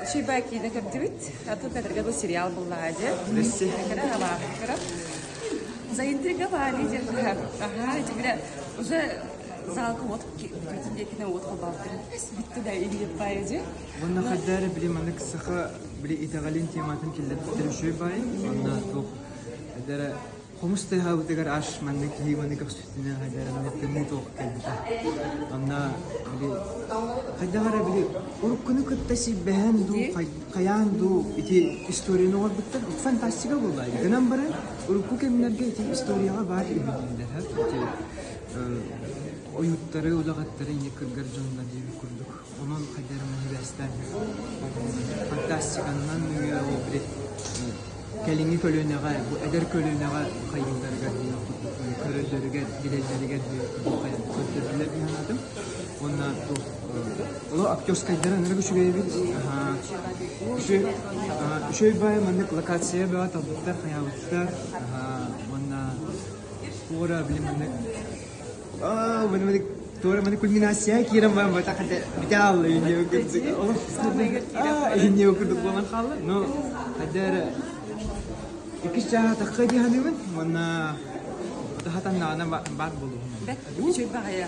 Үчүгэй киинэ көрдүбүт. Атын кадрга бу сериал буллаҕа дьэ. Кыра кыра. Заинтриговали диэн Ага, теперь уже залга вот бүтүн диэкинэ уот холбообуттар. Бүттэ да илиэппай дьэ. Уонна хайда эрэ били маннык саха били итэҕэлин тематын киллэрбиттэр үчүгэй баай. Уонна туох хайда эрэ Хомус тыаһаабытыгар аш маннык киһи маннык көрсүбүтүнэн хайдах эрэ маннык тымныы туох кэлбитэ. Онно били хайдах эрэ били уруккуну кытта силбэһэн дуу, хайаан дуу ити историяны оҥорбуттар. Фантастика буолла. Гынан баран урукку кэмнэргэ ити историяҕа баар үһү дииллэр. Ити ойууттары, удаҕаттары инник кыргар дьоннор диэбит курдук. Онон хайдах эрэ манньыгастаан фантастиканнан нөҥүө ол били кэлиҥҥи көлүөнэҕэ, бу эдэр көлүөнэҕэ хайыылларыгар диэн курдук көрөллөрүгэр, билэллэригэр диэн курдук көрдөрдүлэр дии санаатым. Уонна туох олох актерскайдара ынырык үчүгэй эбит. Үчүгэй баайы маннык локация бөҕө талбыттар, хайаабыттар. Уонна туора били маннык Туора маны кульминация киирэн баран бата хата бүтэ инниэ курдук олох инниэ курдук буолан хаалла. Но хайда эрэ иккис чааһа тахха дии саныыбын уонна хатаннаҕына баар буолуо. Бэт үчүгэй баҕайы.